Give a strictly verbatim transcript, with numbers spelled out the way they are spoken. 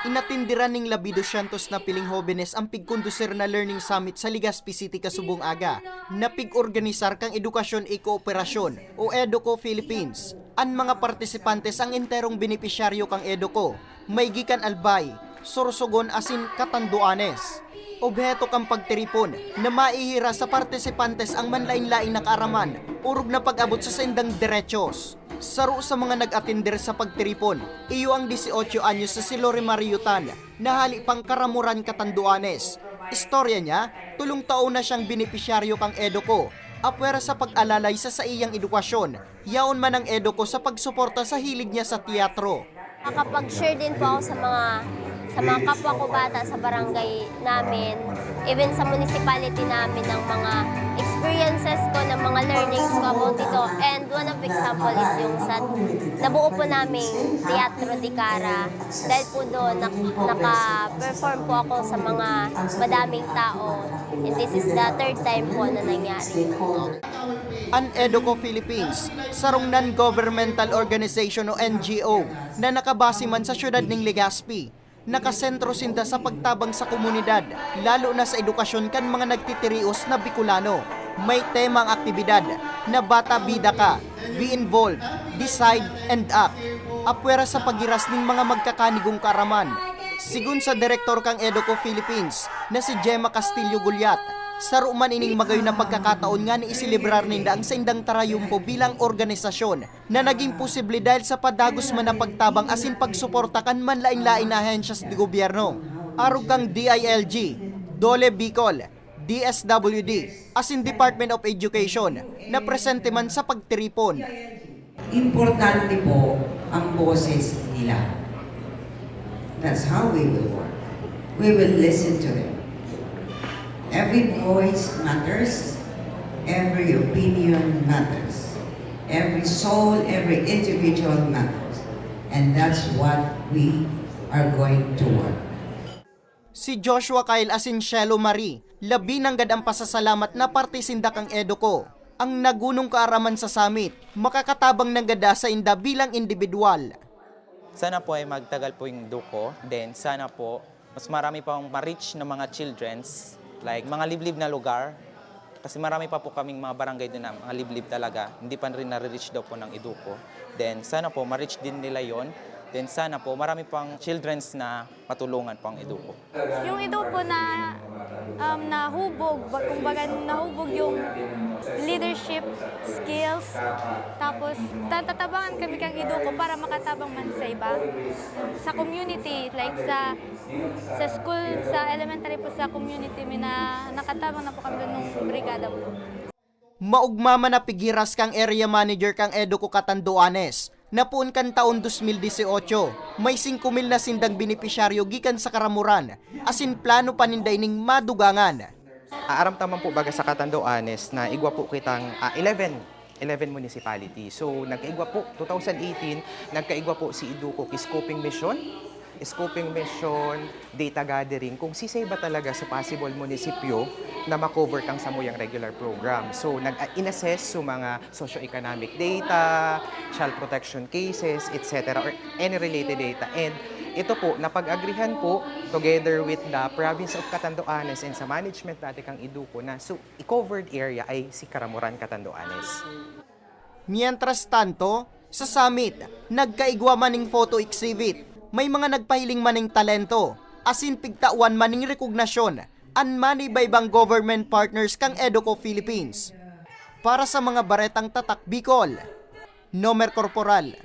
Inatindiran ning labi dosyentos na piling hobenes ang pigkondusir na Learning Summit sa Legazpi City kasubong aga, na pig-organisar kan Edukasyon e Kooperasyon o EDUCO Philippines. An mga partisipantes ang enterong benepisyaryo kan EDUCO, maigi kan Albay, Sorsogon asin Catanduanes. Obheto kan pagtiripon na maihiras sa partisipantes ang manlaen-laen na kaaraman orog na pag-abot sa saindang derechos. Saro sa mga nag-atender sa pagtiripon, iyo ang dieciocho anyos na si Lori Mariutan, na hali pang Caramoran, Catanduanes. Istorya niya, tolong taon na siyang benepisyaryo kan EDUCO, apwera sa pag-alalay sa saiyang edukasyon, yaon man ang EDUCO sa pagsuporta sa hilig niya sa teatro. Nakapag-share din po ako sa mga, sa mga kapwa ko bata sa barangay namin, even sa municipality namin, ng mga experiences ko, ng mga learnings ko about dito. And one of example is yung sa nabuo po naming Teatro de Cara. Dahil po doon, nak- naka-perform po ako sa mga madaming tao. And this is the third time po na nangyari. An EDUCO Philippines, sarong non-governmental organization o N G O na nakabase man sa siyudad ning Legazpi, nakasentro sinda sa pagtabang sa komunidad, lalo na sa edukasyon kan mga nagtitirios na Bicolano. May tema ang aktibidad na Bata Bida Ka, Be Involved, Decide, and Act. Apwera sa paghiras nin mga magkakanigong kaaraman. Sigon sa direktor kan EDUCO Philippines na si Gemma Castillo Gulyat, saro man ining magayon na pagkakataon ngani iselebrar ninda ang saindang tarayumpo bilang organisasyon na nagin posible dahil sa padagos man na pagtabang asin pagsuporta kan manlaen-laen na ahensyas de gobyerno, arog kan D I L G, DOLE Bicol, D S W D, asin Department of Education na presente man sa pagtiripon. Importante po ang boses nila. That's how we will work. We will listen to them. Every voice matters. Every opinion matters. Every soul, every individual matters. And that's what we are going to work. Si Joshua Kyle asin Shelo Marie, labi nanggad an pasasalamat na parte sinda kan EDUCO. Ang nagunong kaaraman sa summit, makakatabang nanggad sa inda bilang indibidwal. Sana po ay magtagal po yung EDUCO. Then sana po, mas marami pang ma-reach ng mga childrens, like mga liblib na lugar. Kasi marami pa po kaming mga barangay doon na mga liblib talaga. Hindi pa rin nare-reach daw po ng EDUCO. Then sana po, ma-reach din nila yon. Then sana po, marami pang childrens na matulungan po ang EDUCO. Yung EDUCO na, um, nahubog, ba-, kumbaga nahubog yung leadership skills. Tapos, tatatabangan kami kang EDUCO para makatabang man sa iba. Sa community, like sa, sa school, sa elementary po sa community, may na, nakatabang na po kami doon nung Brigada Blue. Maogma man na pighiras kan area manager kan EDUCO Catanduanes, na poon kan taon dos mil dieciocho, may singko mil na sindang benepisyaryo gikan sa Caramoran, asin plano pa ninda ining madugangan. Aaram ta man po baga sa Catanduanes na igwa po kitang, ah, eleven, eleven municipality. So, nagkaigwa po, two thousand eighteen, nagkaigwa po si EDUCO ki scoping mission, scoping mission, data gathering, kung sisay ba talaga sa possible munisipyo na ma-cover kang samuyang regular program. So, nag-, ah, in-assess sa mga socio-economic data, child protection cases, et cetera, or any related data. And ito po, napag-agrihan po together with the province of Catanduanes and sa management dati kang EDUCO na, so, i-covered area ay si Caramoran, Catanduanes. Mientras tanto, sa summit, nagkaigwa man ning photo exhibit, may mga nagpahiling man ning talento, asin pigtawan man ning rekognasyon an manibaybang government partners kan EDUCO Philippines. Para sa mga Baretang Tatak Bicol, Nomer Corporal,